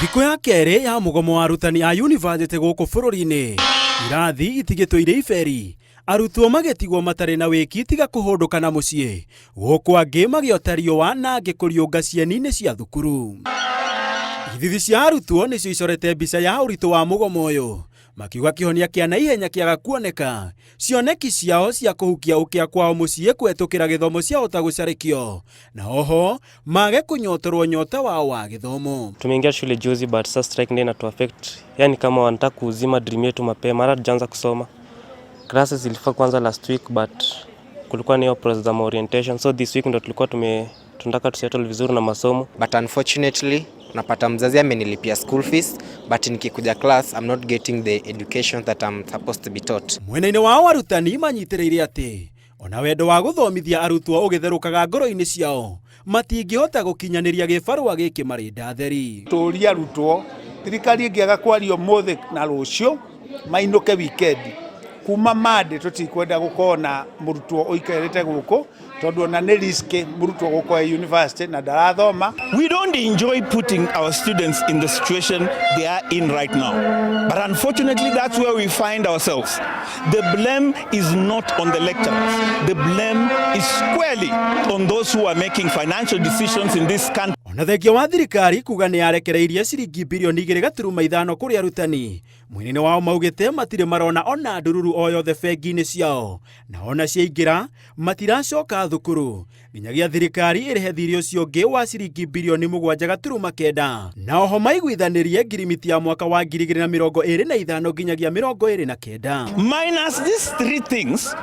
Thikũ ya kerĩ ya mũgomo wa arutani a yunivasĩtĩ gũkũ bũrũri-inĩ, irathi itigĩtwo irĩ iberi, arutwo magĩtigwo matarĩ na wĩki tiga kũhũndũka na mũciĩ, gũkũ angĩ magĩota riũa na angĩ kũriũnga cieni-inĩ cia thukuru. Ithithi cia arutwo nĩcio icorete mbica ya ũritũ wa mũgomo ũyũ, makiuga kĩhonia kĩa naihenya kĩaga kuoneka, cioneki ciao cia kũhukia ũkĩa kwao mũciĩ kũhetũkĩra gĩthomo ciahota gũcarĩkio, na oho mage kũnyotorwo nyota wao wa gĩthomo. Tumeingia shule juzi but sasa strike ndio inatu affect. Yani kama wanataka kuzima dream yetu mapema, hata tujaanza kusoma. Classes zilifaa kuanza last week but kulikuwa na hiyo process za orientation, so this week ndo tulikuwa tume tunataka tusettle vizuri na masomo. But unfortunately unapata mzazi amenilipia school fees, but nikikuja class I'm not getting the education that I'm supposed to be taught. Mwena-inĩ wao arutani manyitĩrĩire atĩ ona wendo wa gũthomithia arutwo ũgĩtherũkaga ngoro-inĩ ciao, matingĩhota gũkinyanĩria gĩbarũa gĩkĩ marĩ nda theri. Tũrie arutwo, thirikari ĩngĩaga kwaria ũmũthĩ na rũciũ mainũke weekend, kuma Monday tũtikwenda gũkorwo na mũrutwo ũikarĩte gũkũ, tondũ ona nĩ risk mũrutwo gũkorwo university na ndarathoma. We don't enjoy putting our students in the situation they are in right now. But unfortunately, that's where we find ourselves. The blame is not on the lecturers. The blame is squarely on those who are making financial decisions in this country. Ona thengia wa thirikari kuga nĩ yarekereirie ciringi birioni 2.5 kũrĩ arutani, mwena-inĩ wao maugĩte matirĩ marona ona ndururu o yothe bengi-inĩ ciao, na ona ciaingĩra matiracoka thukuru nginyagia thirikari ĩrĩhe thirĩ ũcio ũngĩ wa ciringi birioni 7.9, na oho maiguithanĩrie ngirimiti ya mwaka wa 2025 nginyagia 29. Minus these three things,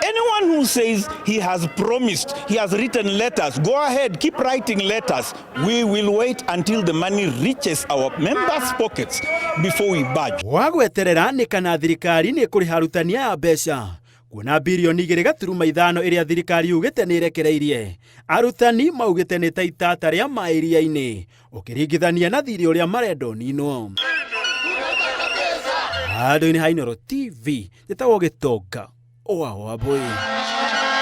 anyone who says he has promised, he has written letters, go ahead, keep writing letters. We will wait until the money reaches our members' pockets before we budge. Wa gweterera nĩ kana thirikari nĩ ĩkũrĩha arutani aya mbeca, kuona birioni 2.5 ĩrĩa thirikari yugĩte nĩ ĩrekereirie, arutani maugĩte nĩ ta itata rĩa maĩ iria-inĩ ũkĩringithania na thirĩ ũrĩa marenda ũninwo. Handũ-inĩ ha Inooro TV, njĩtagwo Gĩtonga wa Wambũi.